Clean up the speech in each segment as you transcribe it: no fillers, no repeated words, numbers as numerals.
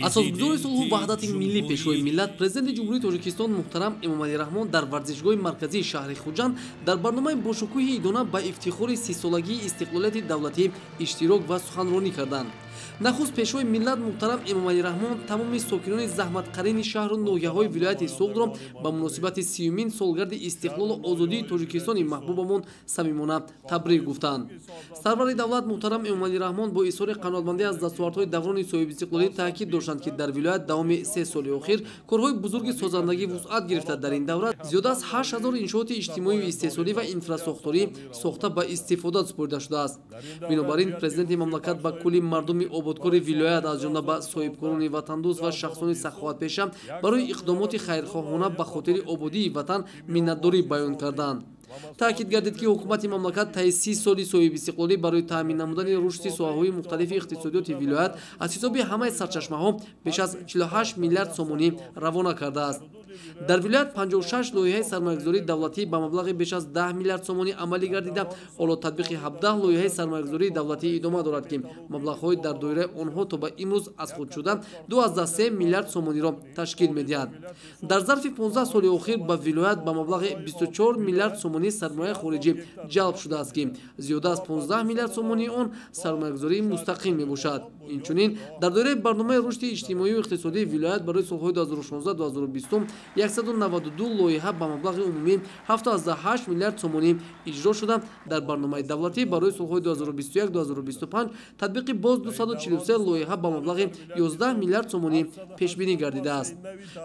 Асосгузори сулҳу ваҳдати миллӣ, Пешвои миллат, Президенти Ҷумҳурии Тоҷикистон муҳтарам Эмомалӣ Раҳмон дар варзишгоҳи марказии шаҳри Хуҷанд дар барномаи бошукӯҳи идона ба ифтихори 30-солагии истиқлолияти давлатӣ иштирок ва суханронӣ карданд. Нахуст Пешвои миллат муҳтарам Эмомалӣ Раҳмон тамоми сокинони заҳматқарини шаҳру ноҳияҳои вилояти Суғдро ба муносибати 30-умин солгарди истиқлолу озодии Тоҷикистони маҳбубамон самимона табрик гуфтанд. Сарвари давлат муҳтарам Эмомалӣ Раҳмон бо изҳори қаноатмандӣ аз дастовардҳои даврони соҳибистиқлолӣ таъкид доштанд, ки дар вилоят давоми 3 соли охир корҳои бузурги созандагӣ вусъат гирифта, дар ин давра зиёда аз 8000 иншооти иҷтимоию истеҳсолӣ ва инфрасохторӣ сохта ба истифода супорида шудааст. Бинобар ин президенти мамлакат ба кулли мардуми ободкори вилоят, аз ҷумла ба соҳибкорони ватандӯст ва шахсони саховатпеша барои иқдомоти хайрхоҳона ба хотири ободии ватан миннатдорӣ баён карданд. Таъкид гардид, ки ҳукумати мамлакат таи 30 соли соҳибистиқлолӣ барои таъмин намудани рушди соҳаҳои мухталифи иқтисодиёти вилоят аз ҳисоби ҳамаи сарчашмаҳо беш аз 48 миллиард сомонӣ равона кардааст. Дар вилоят 56 лоиҳаи сармоягузории давлатӣ ба маблағи беш аз 10 миллиард сомонӣ амалӣ гардида, ҳоло татбиқи 17 лоиҳаи сармоягузории давлатӣ идома дорад, ки маблағҳои дар доираи онҳо то ба имрӯз аз худ шуда 2,3 миллиард сомониро ташкил медиҳад. Дар зарфи 15 соли охир ба вилоят ба маблағи 24 миллиард сомонӣ сармояи хориҷӣ ҷалб шудааст, ки зиёда аз 15 миллиард сомонии он сармоягузории мустақим мебошад. Инчунин дар доираи барномаи рушди иҷтимоию иқтисодии вилоят барои солҳои 2016-2020 192 лоиҳа ба маблағи умумӣ 7,8 миллиард сомонӣ иҷро шуда, дар барномаи давлатӣ барои солҳои 2021-2025 татбиқи боз 243 лоиҳа ба маблағи 11 миллиард сомонӣ пешбинӣ гардидааст.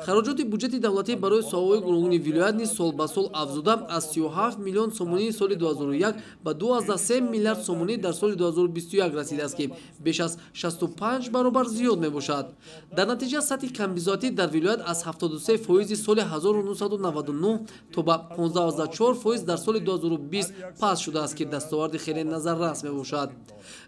Хароҷоти буҷети давлатӣ барои соҳаҳои гуногуни вилоят низ сол ба сол афзуда аз 37 миллион сомонии соли 2001 ба 2,3 миллиард сомонӣ дар соли 2021 расидааст, ки беш аз 65 баробар зиёд мебошад. Дар натиҷа сатҳи камбизоатӣ дар вилоят аз 73% соли 1999 то ба 15,4% дар соли 2020 паст шудааст, ки дастоварди хеле назаррас мебошад.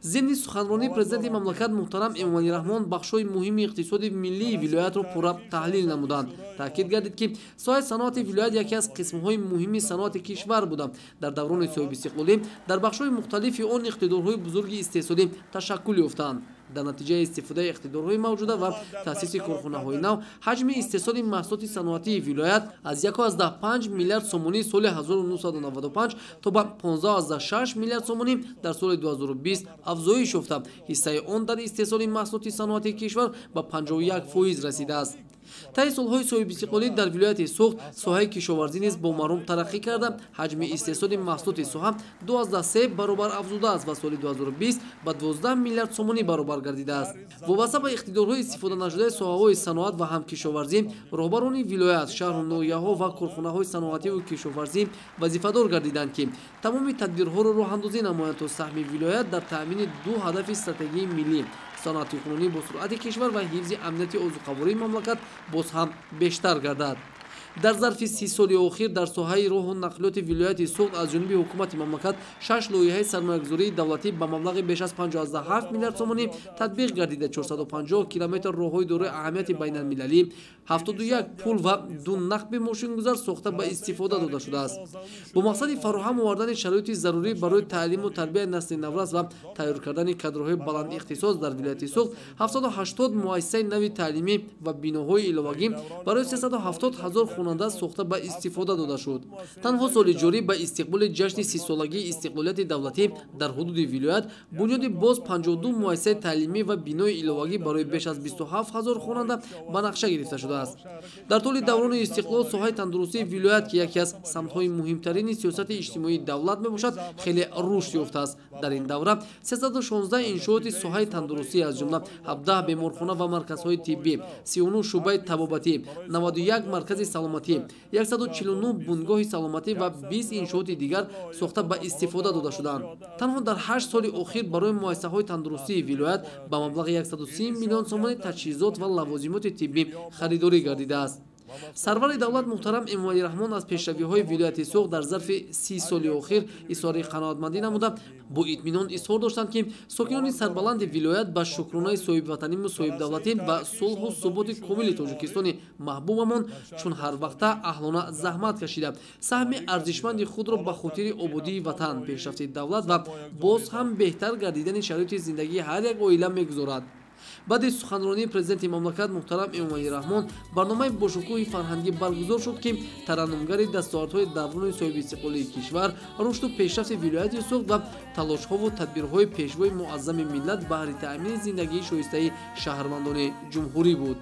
Зимни суханронии президенти мамлакат муҳтарам Эмомалӣ Раҳмон бахшҳои муҳими иқтисоди миллии вилоятро пурра таҳлил намуданд. Таъкид гардид, ки соҳаи саноати вилоят яке аз қисмҳои муҳими саноати кишвар буда, дар даврони соҳибистиқлолӣ дар бахшҳои мухталифи он иқтидорҳои бузурги истеҳсолӣ ташаккул ёфтанд. Дар натиҷаи истифодаи иқтидорҳои мавҷуда ва таъсиси корхонаҳои нав ҳаҷми истеҳсоли маҳсулоти саноатии вилоят аз 1,5 миллиард сомонӣ соли 1995 то ба 15,6 миллиард сомонӣ дар соли 2020 афзоиш ёфта, ҳиссаи он дар истеҳсоли маҳсулоти саноатии кишвар ба 51% расидааст. Таи солҳои соҳибистиқлолӣ дар вилояти Суғд соҳаи кишоварзӣ низ бо маром тараққӣ карда, ҳаҷми истеҳсоли маҳсулоти соҳа 2,3 баробар афзудааст ва соли 2020 ба 12 миллиард сомонӣ баробар гардидааст. Вобаста ба иқтидорҳои истифода нашудаи соҳаҳои саноат ва ҳам кишоварзӣ, роҳбарони вилоят, шаҳру ноҳияҳо ва корхонаҳои саноативу кишоварзӣ вазифадор гардиданд, ки тамоми тадбирҳоро роҳандозӣ намоянд, то саҳми вилоят дар таъмини ду ҳадафи стратегии миллӣ, саноати кунунӣ бо суръати кишвар ва ҳифзи амнияти озуқавории мамлакат боз ҳам бештар гардад. Дар зарфи 30 соли охир дар соҳаи роҳу нақлиёти вилояти Суғд аз ҷониби ҳукумати мамлакат 6 лоиҳаи сармоягузории давлатӣ ба маблағи беш аз 5,7 миллиард сомонӣ татбиқ гардида, 450 километр роҳҳои дорои аҳамияти байналмилалӣ, 71 пул ва 2 нақби мошингузар сохта ба истифода дода шудааст. Бо мақсади фароҳам овардани шароити зарурӣ барои таълиму тарбияи насли наврас ва тайёр кардани кадрҳои баландихтисос дар вилояти Суғд 780 муассисаи нави таълимӣ ва биноҳои иловагӣ барои 370 ҳазор хонанда сохта ба истифода дода шуд. Танҳо соли ҷорӣ ба истиқболи ҷашни 30-солагии истиқлолияти давлатӣ дар ҳудуди вилоят бунёди боз 52 муассисаи таълимӣ ва бинои иловагӣ барои беш аз 27 ҳазор хонанда ба нақша гирифта шудааст. Дар тӯли даврони истиқлол соҳаи тандурустии вилоят, ки яке аз самтҳои муҳимтарини сиёсати иҷтимоии давлат мебошад, хеле рушд ёфтааст. Дар ин давра 316 иншооти соҳаи тандурустӣ, аз ҷумла 17 беморхона ва марказҳои тиббӣ, 39 шӯъбаи табобатӣ, 91 маркази саломатӣ, 149 бунгоҳи саломатӣ ва 20 иншооти дигар сохта ба истифода дода шуданд. Танҳо дар 8 соли охир барои муассисаҳои тандурустии вилоят ба маблағи 130 миллион сомонӣ таҷҳизот ва лавозимоти тиббӣ харидорӣ гардидааст. Сарвари давлат муҳтарам Эмомалӣ Раҳмон аз пешравиҳои вилояти Суғд дар зарфи 30 соли охир изҳори қаноатмандӣ намуда, бо итминон изҳор доштанд, ки сокинони сарбаланди вилоят ба шукронаи соҳибватаниму соҳибдавлатӣ ва сулҳу суботи комили Тоҷикистони маҳбубамон чун ҳарвақта аҳлона заҳмат кашида, саҳми арзишманди худро ба хотири ободии ватан, пешрафти давлат ва боз ҳам беҳтар гардидани шароити зиндагии ҳар як оила мегузорад. Баъди суханронии президенти мамлакат муҳтарам Эмомалӣ Раҳмон барномаи бошукӯҳи фарҳангӣ баргузор шуд, ки тараннумгари дастовардҳои даврони соҳибистиқлолии кишвар, рушду пешрафти вилояти Суғд ва талошҳову тадбирҳои пешвои муаззами миллат баҳри таъмини зиндагии шоистаи шаҳрвандони ҷумҳурӣ буд.